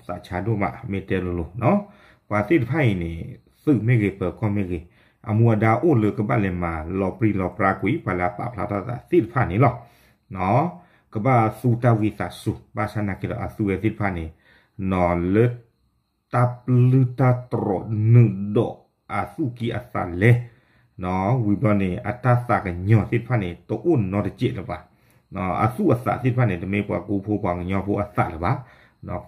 သးဆါဒိၣ်မး မ့ၢ်တဲလိၤလိၤနီၤ, ပှၤသ့ၣ်တဖၣ်အံၤန့ၣ် သုးမ့ၢ်ဂ့ၤ ပၢၤကီၢ်မ့ၢ်ဂ့ၤ, အမူအဒါအိၣ်လၢကဘၣ်လဲၤမၤလီၤပြံလီၤပြါကွံာ် ပှၤလၢအပာ်ဖျါထီၣ်သးသ့ၣ်တဖၣ်န့ၣ်လီၤ. ကဘၣ်သူတၢ်ဝံသးစူၤ ဘၣ်ဆၣ်နာ်က့ဒီး အသုးဝဲသ့ၣ်တဖၣ်န့ၣ် နီၤလၢ တၢ်ပျုၢ်တၢ်တြီၣ်နုာ်ဒီးအသူၣ်ကံၢ်အသးလဲ, ဝံၤဘျီန့ၣ် အတၢ်သးကညီၤသ့ၣ်တဖၣ်န့ၣ် တအိၣ်နီတစဲးလၢၤဘၣ်. အသူၣ်အသးသ့ၣ်တဖၣ်န့ၣ် တမ့ၢ်ပှၤကူဖိပှၤကညီဖိအသးလၢၤဘၣ်.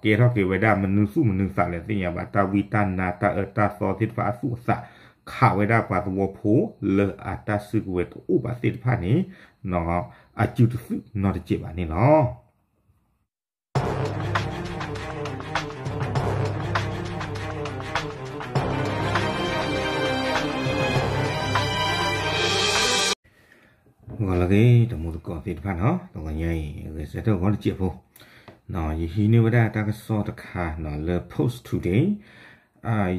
ကဲထီၣ်က့ၤဝဲဒၣ်မနုၤသူၣ်မနုၤသးလဲၣ်သ့ၣ်ညါဘၣ်, တၢ်ဝံတၢ်နါတၢ်အၢတၢ်သီသ့ၣ်တဖၣ်အသူၣ်အသး ခးဝဲဒၣ်ပှၤသဝီဖိလၢအတၢ်စုကဝဲၤတအိၣ်ဘၣ်သ့ၣ်တဖၣ်န့ၣ် အစုတသုးနီတစဲးဘၣ်န့ၣ်လီၤ. ဂီၤလၢအဂ့ၤ တမူသကိးသ့ၣ်တဖၣ်နီၤ, တဂီၤညါအံၤ ဂဲၤဆၢထၢၣ်ဂီၤတစဲးဖိ, ယဟံးန့ၢ်ဝဲဒၣ်တၢ်ကစီၣ်တခါနီၤ လၢ Post Today,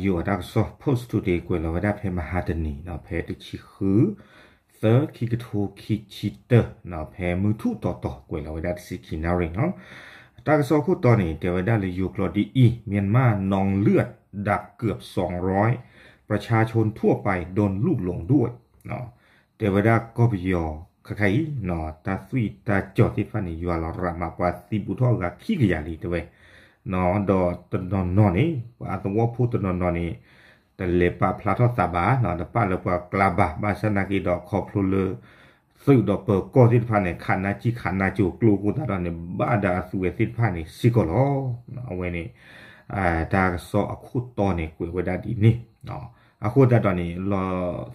ယိၤအတၢ်ကစီၣ် Post Today ကွဲးလီၤဝဲဒၣ်ဖဲမဟါတနံၤနီၤ ဖဲတဆံဃု သၢ ခံကထိခံဆံတၢ ဖဲမုၢ်ထူၣ်တီၤတီၤ ကွဲးလီၤဝဲဒၣ်တဆံခံနၣ်ရံၣ်နီၤ. တၢ်ကစီၣ်ခိၣ်တီန့ၣ် တဲဝဲဒၣ်လၢယိၤကျိာ်ဒ်အံၤ, မြန်မာ့နွံလမ်း ဒုးကူးစက်ပြဿနာ ประชาชนทั่วไปโดนลูกหลงด้วย တဲဝဲဒၣ်ကီၢ်ပယီၤခဲခါအံၤ တၢ်သွံၣ်တၢ်စီၤသ့ၣ်တဖၣ်န့ၣ် ယွၤလီၤရးမးပှၤသံဘူးထီၣ်အဂၤခံကယၤလံတဲဝဲ, ဒီးတနီၤနီၤန့ၣ် ပှၤသဝီဖိတနီၤနီၤန့ၣ် တလဲၤပာ်ဖျါထီၣ်သးဘၣ်, တပာ်လၢပှၤကျါဘၣ်, ဘၣ်ဆၣ်နာ်က့ဒီးခီဖျိလၢ သုးဒီးပၢၤကီၢ်သ့ၣ်တဖၣ်န့ၣ် ခးနါကံၣ်ခးနါကၠိၤကျိအဃိသတးဒီးန့ၣ် ဘၣ်ဒၣ်အသုးဝဲသ့ၣ်တဖၣ်န့ၣ်စ့ၢ်ကီးလီၤ. အဝဲန့ၣ် တၢ်ကစီၣ်အခိၣ်တီန့ၣ် ကွဲးဝဲဒၣ်ဒ်န့ၣ် အဃိသတးဒီးန့ၣ် လီၤ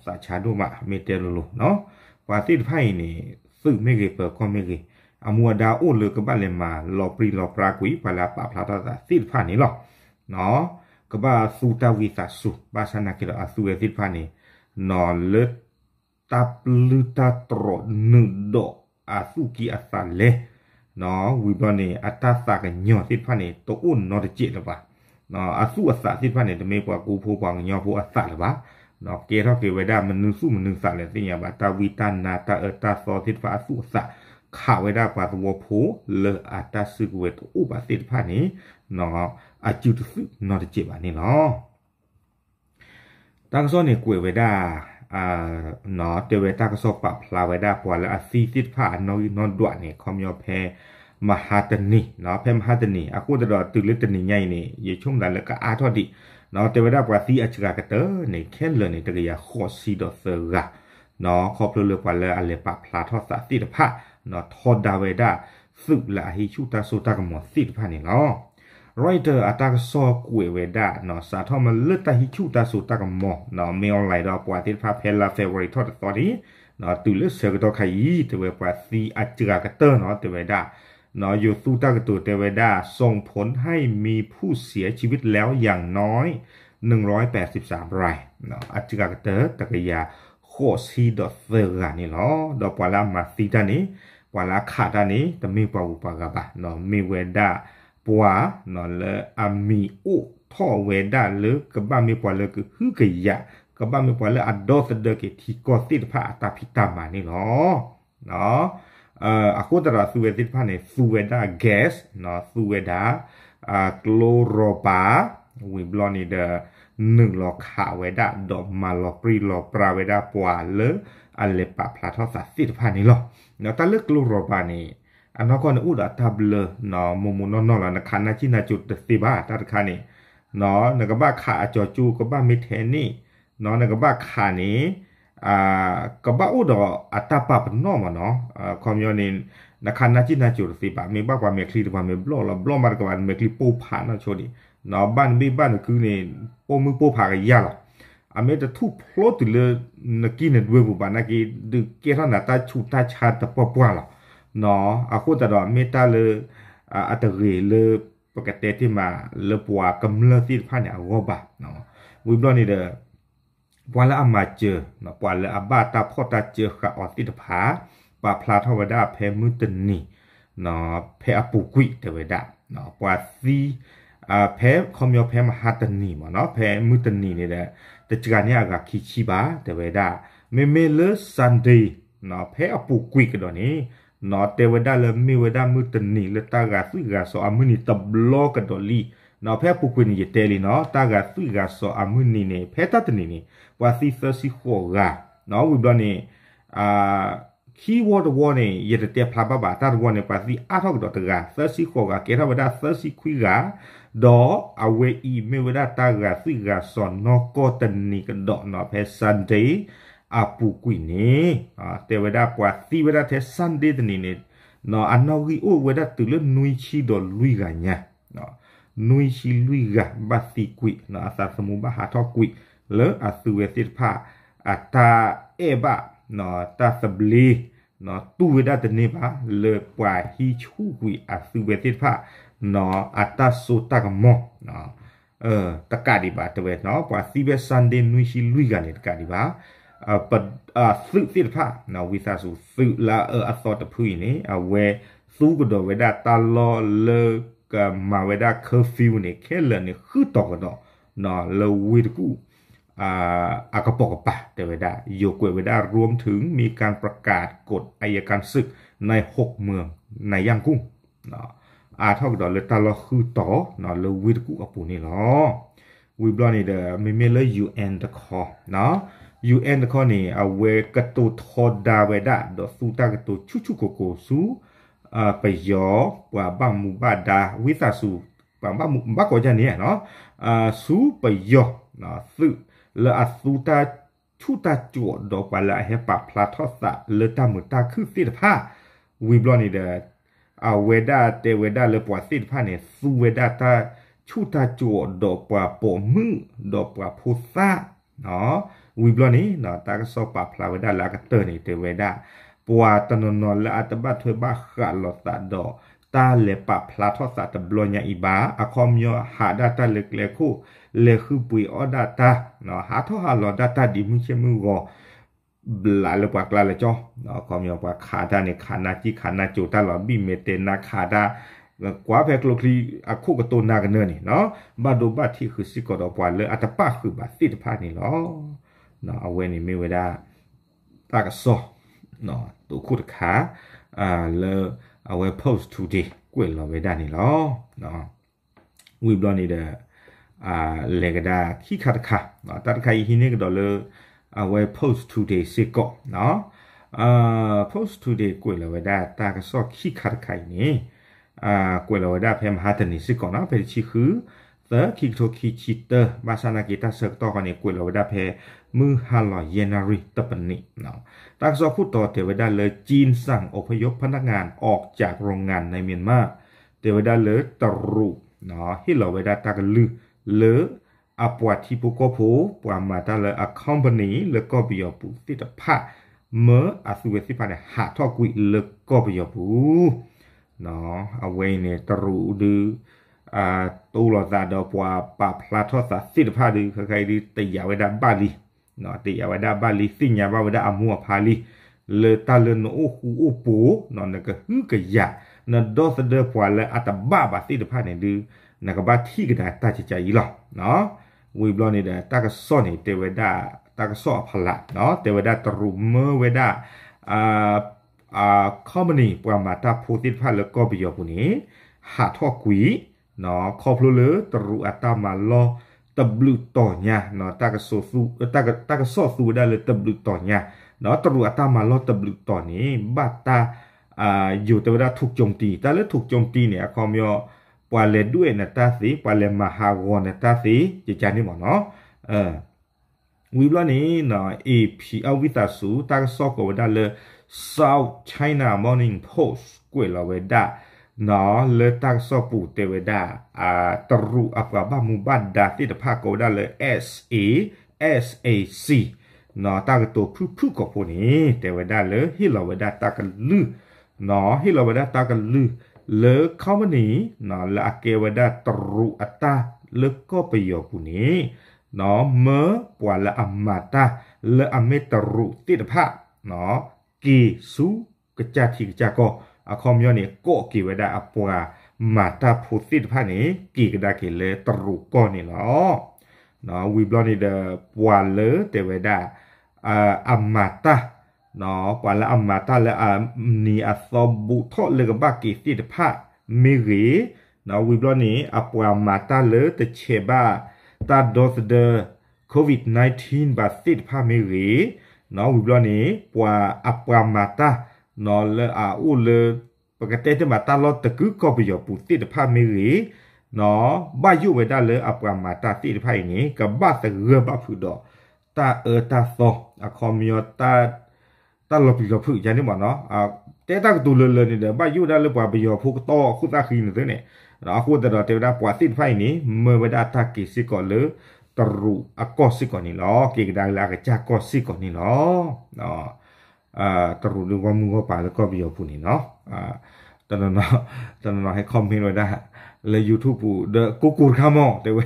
သးဆါဒိၣ်မး မ့ၢ်တဲလိၤလိၤနီၤ, ပှၤသ့ၣ်တဖၣ်အံၤန့ၣ် သုးမ့ၢ်ဂ့ၤ ပၢၤကီၢ်မ့ၢ်ဂ့ၤ, အမူအဒါအိၣ်လၢကဘၣ်လဲၤမၤလီၤပြံလီၤပြါကွံာ် ပှၤလၢအပာ်ဖျါထီၣ်သးသ့ၣ်တဖၣ်န့ၣ်လီၤ. ကဘၣ်သူတၢ်ဝံသးစူၤ ဘၣ်ဆၣ်နာ်က့ဒီး အသုးဝဲသ့ၣ်တဖၣ်န့ၣ် နီၤလၢ တၢ်ပျုၢ်တၢ်တြီၣ်နုာ်ဒီးအသူၣ်ကံၢ်အသးလဲ, ဝံၤဘျီန့ၣ် အတၢ်သးကညီၤသ့ၣ်တဖၣ်န့ၣ် တအိၣ်နီတစဲးလၢၤဘၣ်. အသူၣ်အသးသ့ၣ်တဖၣ်န့ၣ် တမ့ၢ်ပှၤကူဖိပှၤကညီဖိအသးလၢၤဘၣ်. ကဲထီၣ်က့ၤဝဲဒၣ်မနုၤသူၣ်မနုၤသးလဲၣ်သ့ၣ်ညါဘၣ်, တၢ်ဝံတၢ်နါတၢ်အၢတၢ်သီသ့ၣ်တဖၣ်အသူၣ်အသး ခးဝဲဒၣ်ပှၤသဝီဖိလၢအတၢ်စုကဝဲၤတအိၣ်ဘၣ်သ့ၣ်တဖၣ်န့ၣ် အစုတသုးနီတစဲးဘၣ်န့ၣ်လီၤ. တၢ်ကစီၣ်န့ၣ်ကွဲးဝဲဒၣ် တဲဝဲတၢ်ကစီၣ်ပာ်ဖျါဝဲဒၣ်ပှၤလၢအသံသ့ၣ်တဖၣ်အနီၣ်ဂံၢ်နီၣ်ဒွးန့ၣ် ခီပညီဖဲ မဟါတနံၤ, ဖဲမဟါတနံၤ အဃိသတးဒီးတုၤလၢတနံၤညါအံၤန့ၣ် ယဆိကမိၣ်သးလၢကအါထီၣ်ဒံး, တဲဝဲဒၣ်ပှၤသံအစှၤကတၢၢ်န့ၣ် ခဲလၢာ်န့ၣ် တကယၤဃိးဆံဒီးသၢဂၤ ခီဖျိလၢပှၤလၢအလဲၤပာ်ဖျါထီၣ်သးသ့ၣ်တဖၣ် ထီဒါဝဲဒၣ် သုးလၢအဟံးဆူၣ်တၢ်စိတၢ်ကမီၤသ့ၣ်တဖၣ်န့ၣ်လီၤ. Reuters အတၢ်ကစီၣ်ကွဲးဝဲဒၣ် စးထီၣ်မ့ၢ်လၢတၢ်ဟံးဆူၣ်တၢ်စိတၢ်ကမီၤ မ့ၢ် online ဒီးပှၤသ့ၣ်တဖၣ်ဖဲလါ February ထီၣ်တသီန့ၣ် တုၤလၢဆၢကတီၢ်ခါအံၤ တဲဝဲပှၤသံအစှၤကတၢၢ်နီၤ တဲဝဲဒၣ် ယိၤသူတၢ်ကတိၤတဲဝဲဒၣ် ส่งผลให้มีผู้เสียชีวิตแล้วอย่างน้อย หนึ่งร้อยแปดสิบสามราย အစှၤကတၢၢ်တကယၤဃိးဆံဒီးသၢဂၤန့ၣ်လီၤ. ဒီးပှၤလၢအမၤသံတၢ်န့ၣ် ပှၤလၢအခးတၢ်န့ၣ် တမ့ၢ်ပှၤဂုၤပှၤဂၤဘၣ်, မ့ၢ်ဝဲဒၣ်ပှၤ လၢအမံၤအိၣ်ထီၣ်ဝဲဒၣ်လၢကဘၣ်မ့ၢ်ပှၤလၢကဟုကယာ်, ကဘၣ်မ့ၢ်ပှၤလၢအဒီသဒၢက့ၤထံကီၢ်သ့ၣ်တဖၣ်အတၢ်ဖံးတၢ်မၤန့ၣ်လီၤ. အဃိသတးဒီးသုဝဲသ့ၣ်တဖၣ်န့ၣ် သူဝဲဒၣ် gas, သူဝဲဒၣ် ကျိရိၢ်ဘၣ် ဝံၤဘျီန့ၣ်ဒီး နုာ်လီၤခးဝဲဒၣ် ဒီးမၤလီၤပြံလီၤပြါဝဲဒၣ်ပှၤလၢအလဲၤပာ်ဖျါထီၣ်သးသ့ၣ်တဖၣ်န့ၣ်လီၤ. တၢ်လၢကျိရိၢ်ဘၣ်န့ၣ် အနီၢ်ကီၢ်န့ၣ်အိၣ်ဒီးအတၢ်ဘျၢ မိၢ်မိၢ်နီၢ်နီၢ်လီၤ. နခးနၢ်ကံၣ်နၢ်ကၠိတသ့ဘၣ် တၢ်တခါန့ၣ် နကဘၣ်ခးအကၠီၤကၠိ ကဘၣ်မ့ၢ်ထဲန့ၣ် နကဘၣ်ခးန့ၣ် ကဘၣ်အိၣ်ဒီးအတၢ်ပာ်ပနီၣ်မးနီၤ. ခီပညီန့ၣ် နခးနၢ်ကံၣ်နၢ်ကၠိတသ့ဘၣ်, မ့ၢ်ဘၣ်ပှၤမဲာ်ချံတပှၤမဲာ်ဘျီၣ်လီၤ, ဘျီၣ်မးတကဘၣ် မဲာ်ချံပိၢ်ဖးနီၢ်ဆိဒံး, ဘၣ်နဘ့ၣ်ဘၣ်နကုန့ၣ် ပိာ်မုၣ်ပိာ်ဖးကယၢ်လီၤ. အမ့ၢ်တထူၣ်ဖျိတုၤလၢ နကံၢ်နဒွဲပူၤဘၣ်နာ်က့ ဒုးကဲထီၣ်နၤတၢ်ဆူးတၢ်ဆါတပှၢ်ပှၢ်လီၤ. အဃိသတးဒီးမ့ၢ်တၢ်လၢ အတဂ့ၤလၢ ပကတဲတ့ၢ်မးလၢပှၤကမျၢၢ်သ့ၣ်တဖၣ်န့ၣ်အဂီၢ်ဘၣ်. ဝံၤဘျီန့ၣ်ဒီး ပှၤလၢအမၤစၢၤ ပှၤလၢအဘၣ်တၢ်ဖီၣ်တၢ်စၢဃာ်အီၤသ့ၣ်တဖၣ် ပာ်ဖျါထီၣ်ဝဲဒၣ်ဖဲမုၢ်တနံၤ ဖဲအပူၤကွံာ်တဲဝဲဒၣ် ပှၤသံ ဖဲခီပညီဖဲမဟါတနံၤမးနီၤ ဖဲမုၢ်တနံၤန့ၣ်ဒီး တစှၤန့ၢ်အဂၤခံဆံဘၣ် တဲဝဲဒၣ်. မ့မ့ၢ်လၢ Sunday ဖဲအပူၤကွံာ်ကဒီးန့ၣ် တဲဝဲဒၣ်လၢမ့ၢ်ဝဲဒၣ်မုၢ်တနံၤလၢတၢ်ဂာ်သွံၣ်ဂာ်စီၤအမုၢ်နံၤတဘျီကဒီးလံ ဖဲအပူၤကွံာ်န့ၣ် ယတဲလံနီၤ တၢ်ဂာ်သွံၣ်ဂာ်စီၤအမုၢ်နံၤန့ၣ် ဖဲတၢ်တနံၤန့ၣ် ပှၤသံသၢဆံဃိးဂၤ, ဝံၤဘျီန့ၣ် ခံဝီတဝီန့ၣ် ယတတဲဖျါဘၣ်ဘၣ် တၢ်တဝီန့ၣ် ပှၤသံအါထီၣ်ကဒီးတဂၤ သၢဆံဃိးဂၤ ကဲထီၣ်ဝဲဒၣ်သၢဆံခွံဂၤ, ဒီးအဝဲအံၤမ့ၢ်ဝဲဒၣ်တၢ်ဂာ်သွံၣ်ဂာ်စီၤနီၢ်ကီၢ်တနံၤကဒီးနီၤ ဖဲ Sunday အပူၤကွံာ်န့ၣ် တဲဝဲဒၣ်ပှၤသံဝဲဒၣ်ထဲ Sunday တနံၤန့ၣ် အနီၣ်ဂံၢ်အိၣ်ဝဲဒၣ်တုၤလၢနွံဆံဒီးလွံၢ်ဂၤညါ နွံဆံလွံၢ်ဂၤဘၣ်သံကွံာ် အသးသမူဘၣ်ဟးထီၣ်ကွံာ် လၢအသုဝဲသ့ၣ်တဖၣ် အတၢ်အဲၣ်ဘၣ် တၢ်သဘျ့ တူၢ်ဝဲဒၣ်တန့ၢ်ဘၣ် လၢပှၤဟံးဆူၣ်ကွံာ်အသုဝဲသ့ၣ်တဖၣ် အတၢ်စိတၢ်ကမီၤ တကးဒံးဘၣ်တဲဝဲနီၤ ပှၤသံဖဲ Sunday နွံဆံလွံၢ်ဂၤန့ၣ်တကးဒံးဘၣ် သုးသ့ၣ်တဖၣ် ဝံသးစူၤသုးလၢအအၢအသီတဖုအံၤန့ၣ် အဝဲသူကဒီးဝဲဒၣ်တၢ်လီၢ်လၢကမၤဝဲဒၣ် curfew န့ၣ် ခဲလၢာ်န့ၣ်ဃုတီၤကဒီး လၢဝ့ၢ်တကူၣ် အကပိာ်ကပၤတဲဝဲဒၣ် ယိၤကွဲးဝဲဒၣ် รวมถึงมีการประกาศกฎอัยการศึกในหกเมืองในย่างกุ้ง အါထီၣ်ကဒီးလၢတၢ်လီၢ်ဃုတီၤ လၢဝ့ၢ်တကူၣ်အပူၤန့ၣ်လီၤ. ဝံၤဘျီန့ၣ်ဒီး မ့မ့ၢ်လၢ ယူဢၣ်အၣ် တခီ ယူဢၣ်အၣ် တခီန့ၣ် အဝဲကတိၤထီဒါဝဲဒၣ် ဒီးသူတၢ်ကတိၤဆူၣ်ဆူၣ်ကိၢ်ကိၢ်ဆူ ပယီၤ ပှၤဘၣ်မူဘၣ်ဒါ ဝံသးစူၤ ပှၤဘၣ်မူဘၣ်ကိးယၢ်န့ၣ် ဆူပယီၤ သုးလၢအသူတၢ်ဆူၣ်တၢ်ကိၢ်ဒီးပှၤလၢအဟဲပာ်ဖျါထီၣ်သးလၢတၢ်မုာ်တၢ်ခုၣ်သ့ၣ်တဖၣ် ဝံၤဘျီန့ၣ်ဒီး အဝဲဒၣ်တဲဝဲဒၣ်လၢပှၤသ့ၣ်တဖၣ်န့ၣ် သူဝဲဒၣ်တၢ်ဆူၣ်တၢ်ကိၢ်ဒီးပှၤပိာ်မုၣ် ဒီးပှၤဖိသၣ် ဝံၤဘျီန့ၣ် တၢ်ကစီၣ်ပာ်ဖျါဝဲဒၣ်လၢအကတၢၢ်န့ၣ် တဲဝဲဒၣ် ပှၤတနီၤနီၤလၢအတဘၣ်ထွဲဘၣ်ဃးလိာ်သးဒီး တၢ်လဲၤပာ်ဖျါထီၣ်သးတဘျီညါအံၤဘၣ် အခီပညီဟးဒၣ်တၢ်လၢကျဲခိၣ် လဲၤဃုပှ့ၤအီၣ်ဒၣ်တၢ် ဟးထီၣ်ဟးလီၤဒၣ်တၢ်ဒ်မုၢ်ဆ့ၣ်မုၢ်ဂီၤ ဘျးလၢပှၤကျါလၢကၠီ အခီပညီပှၤခးတၢ်န့ၣ် ခးနါကံၢ်ခးနါကိၤတၢ်လီၤ ဘံၣ်မဲာ်တဲနါခးတၢ် ကွၢ်ဖဲကျိချံအခိၣ်ကတိၤနၢ်ကနၢန့ၣ် ဘၣ်ဒိဘၣ်ထံးဃုာ်စ့ၢ်ကီးဒီးပှၤလၢအတပၣ်ဃုာ်ဘၣ်သ့ၣ်တဖၣ်န့ၣ်လီၤ. အဝဲန့ၣ်မ့ၢ်ဝဲဒၣ် တၢ်ကစီၣ် တိာ်ခိၣ်တခါ လၢအဝဲ Post Today ကွဲးလီၤဝဲဒၣ်န့ၣ်လီၤ. ဝံၤဘျီန့ၣ်ဒီး လဲၤကဒါခံခါတခါ တၢ်တခါအံၤဟံးန့ၢ်ကဒီးလၢ အဝဲ Post Today စ့ၢ်ကီး Post Today ကွဲးလီၤဝဲဒၣ်တၢ်ကစီၣ်ခံခါတခါအံၤန့ၣ် ကွဲးလီၤဝဲဒၣ်ဖဲမဟါတနံၤစ့ၢ်ကီးနီၤ ဖဲတဆံဃု သၢ ခံကထိခံဆံတၢ ဘၣ်ဆၣ်နာ်က့တၢ်ဆၢကတီၢ်ဃီန့ၣ် ကွဲးလီၤဝဲဒၣ်ဖဲ မုၢ်ဟါလီၤယဲၢ်နၣ်ရံၣ်တပနံး တၢ်ကစီၣ်ခိၣ်တီတဲဝဲဒၣ်လၢ จีนสั่งอพยพพนักงานออกจากโรงงานในเมียนมา တဲဝဲဒၣ်လၢတရူး ဟ့ၣ်လီၤဝဲဒၣ်တၢ်ကလုၢ်လၢ အပှၤထံဖိကီၢ်ဖိ ပှၤမၤတၢ်လၢအ company လၢကီၢ်ပယီၤပူၤသ့ၣ်တဖၣ် မၢအသုဝဲသ့ၣ်တဖၣ်န့ၣ် ဟးထီၣ်ကွံာ်လၢကီၢ်ပယီၤပူၤ အဝဲအံၤန့ၣ် တရူးဒုး တိလိာ်သးဒီးပှၤပာ်ဖျါထီၣ်သးသ့ၣ်တဖၣ်ဒုး ခဲခါအံၤဒုး တယာ်ဝဲဒၣ်ဘၣ်လံ တယာ်ဝဲဒၣ်ဘၣ်လံ သ့ၣ်ညါဘၣ်ဝဲဒၣ်အမိၢ်အဖါလံ လၢတၢ်လၢနအိၣ်ဃူအိၣ်ဖိး နကဟုကယာ် နဒီသဒၢပှၤလၢအတဘၣ်ဘၣ်သ့ၣ်တဖၣ်န့ၣ်ဒုး နကဘၣ်ထံၣ်ကဒါတၢ်ကကါအံၤလီၤ. ဝံၤဘျီန့ၣ်ဒီး တၢ်ကစီၣ်န့ၣ် တဲဝဲဒၣ် တၢ်ကစီၣ်အဖီလာ် တဲဝဲဒၣ်တရူးမၢဝဲဒၣ် company ပှၤမၤတၢ်ဖိသ့ၣ်တဖၣ်လၢကီၢ်ပယီၤပူၤန့ၣ် ဟးထီၣ်ကွံာ် ခီဖျိလၢတရူးအတၢ်မၤလီၢ်တဘျုးတီၤညါ တၢ်ကစီၣ်သူဝဲဒၣ်လၢတဘျုးတီၤညါ တရူးအတၢ်မၤလီၢ်တဘျုးတီၤန့ၣ် ဘၣ်တၢ် ယိၤတဲဝဲဒၣ် ถูกโจมตี တၢ်လၢ ถูกโจมตี န့ၣ် အခီပညီ ပှၤလဲၤဒွဲၣ်နတၢ်သ့ ပှၤလဲၤမၤဟးဂီၤနတၢ်သ့ ကကါန့ၣ်မ့ၢ်နီၤ ဝံၤဘျီန့ၣ် AP အဝံသးစူၤ တၢ်ကစီၣ်ကိးဝဲဒၣ်လၢ South China Morning Post ကွဲးလီၤဝဲဒၣ် လၢတၢ်ကစီၣ်ပူၤတဲဝဲဒၣ် တရူးအပှၤဘၣ်မူဘၣ်ဒါသ့ၣ်တဖၣ်ကိးဝဲဒၣ်လၢ SAC တၢ်ကတိၤဖုၣ်ဖုၣ်ကိာ်ဖိန့ၣ် တဲဝဲဒၣ်လၢဟ့ၣ်လီၤဝဲဒၣ်တၢ်ကလုၢ် ဟ့ၣ်လီၤဝဲဒၣ်တၢ်ကလုၢ်လၢ company လၢအကဲဝဲဒၣ်တရူးအတၢ်လၢကီၢ်ပယီၤပူၤန့ၣ် မၢပှၤလၢအမၤတၢ်လၢအမ့ၢ်တရူးသ့ၣ်တဖၣ် က့ၤဆူကစၢ်ထံကစၢ်ကီၢ် အခီပညီန့ၣ် ကိးက့ၤဝဲဒၣ်အပှၤမၤတၢ်ဖိသ့ၣ်တဖၣ်န့ၣ် က့ၤကဒါက့ၤလၢတရူးကီၢ်န့ၣ်လီၤ. ဝံၤဘျီန့ၣ်ဒီး ပှၤလၢတဲဝဲဒၣ် အမၤတၢ် ပှၤလၢအမၤတၢ်လၢအနံၤအသီဘူးထီၣ်လၢကဘၣ်က့ၤသ့ၣ်တဖၣ်မ့ၢ်ဂ့ၤ ဝံၤဘျီန့ၣ် အပှၤမၤတၢ်လၢတဆဲးဘၣ်တၢ်ဒီသဒၢ COVID nineteen ဘၣ်သ့ၣ်တဖၣ်မ့ၢ်ဂ့ၤ, ဝံၤဘျီန့ၣ် ပှၤအပှၤမၤတၢ် လၢအအိၣ်လၢ ပကတဲတ့ၢ်မးတၢ်လီၢ်တကုၤကီၢ်ပယီၤပူၤသ့ၣ်တဖၣ်မ့ၢ်ဂ့ၤ, ဘၣ်ယိၣ်ဝဲဒၣ်လၢအပှၤမၤတၢ်သ့ၣ်တဖၣ်အံၤန့ၣ် ကဘၣ်သဂၢၢ်ဘၣ်ဖုးဒီး တၢ်အၢတၢ်သီ အခီပညီ တၢ်လီၤပျံၤလီၤဖုးယါန့ၣ်မ့ၢ်နီၤ, တဲတၢ်ကတိၤလၢလၢန့ၣ်ဒီး ဘၣ်ယိၣ်ဝဲဒၣ်လၢပှၤပယီၤဖိကတီၢ်အခိၣ်သၣ်ဃံန့ၣ်သ့န့ၣ်, အဃိသတးဒီးတဲဝဲဒၣ်ပှၤသ့ၣ်တဖၣ်အံၤန့ၣ် မၢဝဲဒၣ်တၢ်က့ၤစ့ၢ်ကီးလၢ တရူးအကီၢ်စ့ၢ်ကီးန့ၣ်လီၤ, က့ၤကဒါလၢအကစၢ်ကီၢ်စ့ၢ်ကီးန့ၣ်လီၤ. တရူးဒုးဂီၢ်မုၢ်ဂီၢ်ပၤလၢကီၢ်ပယီၤပူၤန့ၣ်နီၤ, တနီၤနီၤဟဲ comment ဝဲဒၣ် လၢ YouTube ပူၤ ဒီးကိၢ်ကိၢ်တခါမီၢ် တဲဝဲ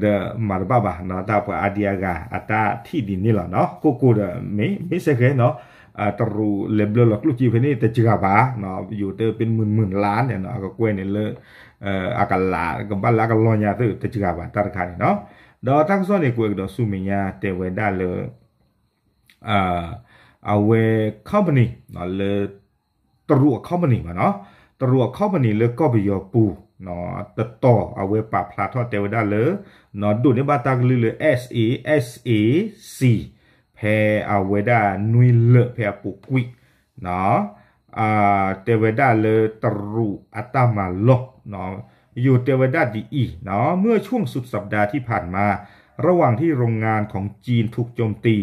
ဒီးမၤတဘၣ်ဘၣ်နီၤ, တၢ်ပှၤအါဒံအါဂၤ အတၢ်ထံၣ်ဒ်န့ၣ်လီၤနီၤ, ကိၢ်ကိၢ်ဒီး မ့ၢ်မ့ၢ်စဲဃဲနီၤ, တရူးလဲၤဘျၢလီၤကျိၣ်စ့ဖဲန့ၣ် တစှၤဘၣ်, ယိၤတဲပ့ၤမုၢ်မုၢ်လါန့ၣ် အကကွဲၢ်န့ၣ်လၢ အကလးကဘၣ်လၢအကလီညါသ့ၣ် တစှၤဘၣ်တၢ်တခါန့ၣ်နီၤ, ဒီးတၢ်ကစီၣ်န့ၣ် ကွဲးကဒီးဆူမဲာ်ညါတဲဝဲဒၣ်လၢ အဝဲ company လၢ တရူးအ company ဘၣ်နီၤ, တရူးအ company လၢကီၢ်ပယီၤပူၤ တတီၤအဝဲပာ်ဖျါထီၣ်တဲဝဲဒၣ်လၢ ဒိးန့ၢ်ဘၣ်တၢ်ကလုၢ်လၢ SASAC ဖဲအဝဲဒၣ်နွံလၢာ်ဖဲအပူၤကွံာ် တဲဝဲဒၣ်လၢတရူးအတၢ်မၤလီၢ် ယိၤတဲဝဲဒၣ်ဒ်အံၤ, เมื่อช่วงสุดสัปดาห์ที่ผ่านมา ระหว่างที่โรงงานของจีนถูกโจมตี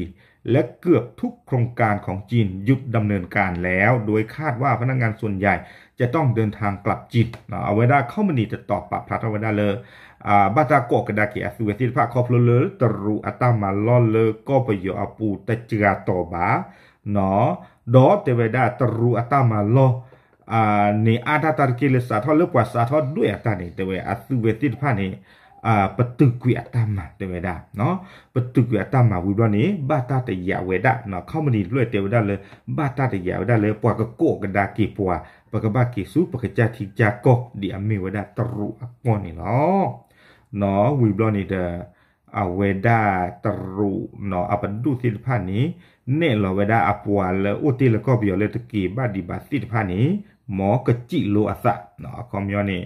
และเกือบทุกโครงการของจีนหยุดดำเนินการแล้ว โดยคาดว่าพนักงานส่วนใหญ่จะต้องเดินทางกลับจีน အဝဲဒၣ် company တတီၤပာ်ဖျါထီၣ်ဝဲဒၣ်လၢ ဘၣ်တၢ်ကိးကဒါက့ၤအသုဝဲသ့ၣ်တဖၣ်ခီဖျိလၢတရူးအတၢ်မၤလီၢ်လၢကီၢ်ပယီၤအပူၤတစှၤတီၤဘၣ် ဒီးတဲဝဲဒၣ်တရူးအတၢ်မၤလီၢ် န့ၣ်အါတၢ်တၢ်တက့ၢ်လၢစးထီၣ်လၢပှၤစးထီၣ်ဒွဲၣ်အတၢ်န့ၣ် တဲဝဲအသုဝဲသ့ၣ်တဖၣ်န့ၣ် ပတုာ်ကွံာ်အတၢ်မၤတဲဝဲဒၣ်, ပတုာ်ကွံာ်အတၢ်မၤဝံၤဘျီန့ၣ် ဘၣ်တၢ်တယာ်ဝဲဒၣ် company တဖျၢၣ်တဲဝဲဒၣ်လၢ ဘၣ်တၢ်တယာ်ဝဲဒၣ်လၢပှၤကကိးကဒါက့ၤပှၤ ပကဘၣ်က့ၤဆူပကစၢ်ထံကစၢ်ကီၢ်ဒ်အမ့ၢ်ဝဲဒၣ်တရူးအကီၢ်န့ၣ်လီၤ. ဝံၤဘျီန့ၣ်ဒီး အဝဲဒၣ်တရူးအပဒိၣ်သ့ၣ်တဖၣ်န့ၣ် နဲၣ်လီၤဝဲဒၣ်အပှၤလၢအိၣ်တ့ၢ်လၢကီၢ်ပယီၤလၢတက့ၤဘၣ်ဒံးဘၣ်သ့ၣ်တဖၣ်န့ၣ် မ်ကစံၣ်လိအသး အခီပညီန့ၣ်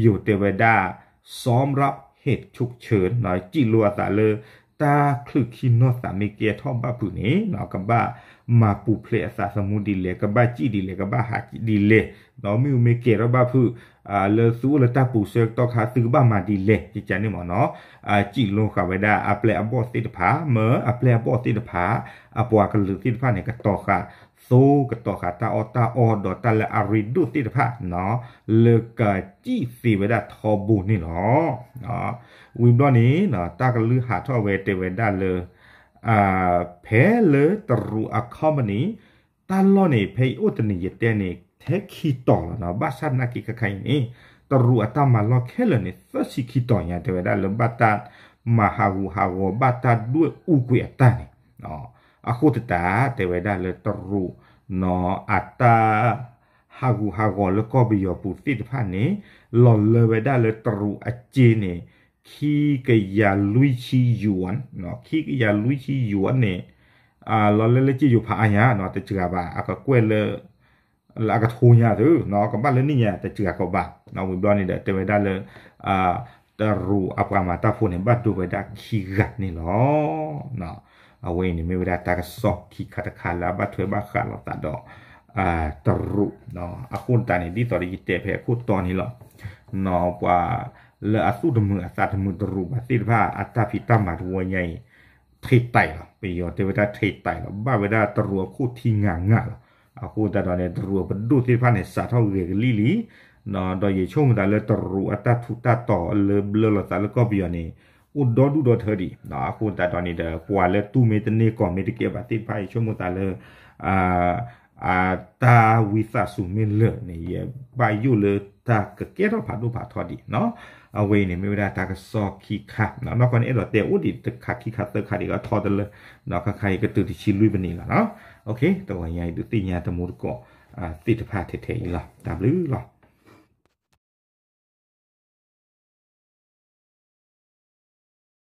ယိၤတဲဝဲဒၣ် ซ้อมรับเหตุฉุกเฉิน စံၣ်လိအသးလၢ တၢ်ချုးခံနီၢ်သးမ့ၢ်ကဲထီၣ်ဘၣ်ဖုးန့ၣ် ကဘၣ်မၤပူၤဖျဲးအသးသမူဒ်လဲၣ် ကဘၣ်စံၣ်ဒ်လဲၣ် ကဘၣ်ဟးဒ်လဲၣ် မ့ၣ်အူမ့ၢ်ကဲထီၣ်ဘၣ်ဖုး လၢသုအိၣ်လၢတၢ်ပူၤဆၢကတီၢ်ခါ သုကဘၣ်မၤဒ်လဲၣ် ကကန့ၣ်မ့ၢ်နီၤ စံၣ်လိဃာ်ဝဲဒၣ်အပျဲၢ်အဘီၣ်သ့ၣ်တဖၣ် မ့ၢ်အပျဲၢ်အဘီၣ်သ့ၣ်တဖၣ် အပှၤကလုာ်သ့ၣ်တဖၣ်န့ၣ် ကတီၤဃာ် သိကတီၤဃာ်တၢ်အီၣ်တၢ်အီဒီးတၢ်လၢအရ့ဒိၣ်သ့ၣ်တဖၣ် လၢကစံၣ်သ့ဝဲဒၣ်ထီဘိန့ၣ်လီၤ. ဝံၤဘျီန့ၣ် တၢ်ကလုၢ်ဟးထီၣ်ဝဲတဲဝဲဒၣ်လၢ ဖဲလၢတရူးအ company တၢ်လီၢ်န့ၣ် ဖဲအံၤအိၣ်တနံၤယတဲန့ၣ် ထဲခံတီၤလီၤနီၤ ဘၣ်ဆၣ်သနာ်က့ခါခါအံၤန့ၣ် တရူးအတၢ်မၤလီၢ်ခဲလၢာ်န့ၣ် သၢဆံခံတီၤညါ တဲဝဲဒၣ်လၢဘၣ်တၢ်မၤဟးဂူာ်ဟးဂီၤ ဘၣ်တၢ်ဒွဲၣ်အူကွံာ်အတၢ်န့ၣ် အဃိသတး တဲဝဲဒၣ်လၢတရူးနီၤ အတၢ် ဟးဂူာ်ဟးဂီၤလၢကီၢ်ပယီၤပူၤသ့ၣ်တဖၣ်န့ၣ် လီၤလၢဝဲဒၣ်လၢတရူးအစ့န့ၣ် ခံကယၤလွံၢ်ဆံယွၤ ခံကယၤလွံၢ်ဆံယွၤန့ၣ် လီၤလၢလၢစ့ယိၤဖးအါညါ တစှၤဘၣ် အကကွဲၢ်လၢ လၢအကထိညါသု ကဘၣ်လၢနံၣ်ညါတစှၤကီးဘၣ် ဝံၤဘျီန့ၣ်ဒီးတဲဝဲဒၣ်လၢ တရူးအပှၤမၤတၢ်ဖိန့ၣ် ဘၣ်ဒိဝဲဒၣ်ခံဂၤန့ၣ်လီၤ. အဝဲအံၤန့ၣ်မ့ၢ်ဝဲဒၣ်တၢ်ကစီၣ်ခံခါတခါလၢအဘၣ်ထွဲဘၣ်ဃးလိာ်သးဒီး တရူး အဃိသတးန့ၣ် ဒ်သိးဒီးယတဲဖဲအခိၣ်တီန့ၣ်လီၤ. ပှၤလၢအသူၣ်တမုာ်အသးတမုာ်တရူးဘၣ်သ့ၣ်တဖၣ် အတၢ်ဖံးတၢ်မၤတဝီညါအံၤ ထံးတၢ်လီၤ ပယီၤတဲဝဲဒၣ်ထံးတၢ်လီၤ ဘၣ်ဝဲဒၣ်တရူးအခိၣ်ထံငါငါလီၤ. အဃိသတးဒီးန့ၣ် တရူးအပဒိၣ်သ့ၣ်တဖၣ်န့ၣ် စးထီၣ်ဂဲၤကလံၣ်လံ ဒီးယဆိကမိၣ်သးလၢတရူးအတၢ်ထူးတၢ်တီၤလၢဘျၢလီၤသးလၢကီၢ်ပယီၤန့ၣ် အိၣ်ဒီဒူၣ်ဒီထၢဒံး အဃိသတးဒီးန့ၣ်ဒီး ပှၤလၢတူၢ်မ့ၢ်တန့ၢ်ကီၢ်မ့ၢ်တကဲဘၣ်သ့ၣ်တဖၣ် ယဆိကမိၣ်သးလၢ အတၢ်ဝံသးစူၤမ့ၢ်လၢာ်န့ၣ် ယဘၣ်ယိၣ်လၢတၢ်ကကဲထီၣ်ဖးဒိၣ်ဖးထီဒံးနီၤ. အဝဲအံၤန့ၣ်မ့ၢ်ဝဲဒၣ်တၢ်ကစီၣ်ခံခါ နီၢ်ကီၢ်န့ၣ် အဲၣ်ဒိးတဲအိၣ်ဒံးတခါခံခါသၢခါဒံးကထီတလၢ ခါခါအံၤကတုၤတဆံလွံၢ်ပနံးလီၤနီၤ. တဂီၤညါအံၤဒုးသ့ၣ်ညါတမူတကိးသ့ၣ်တဖၣ်ထဲထဲအံၤလီၤ. တၢ်ဘျုးလီၤ.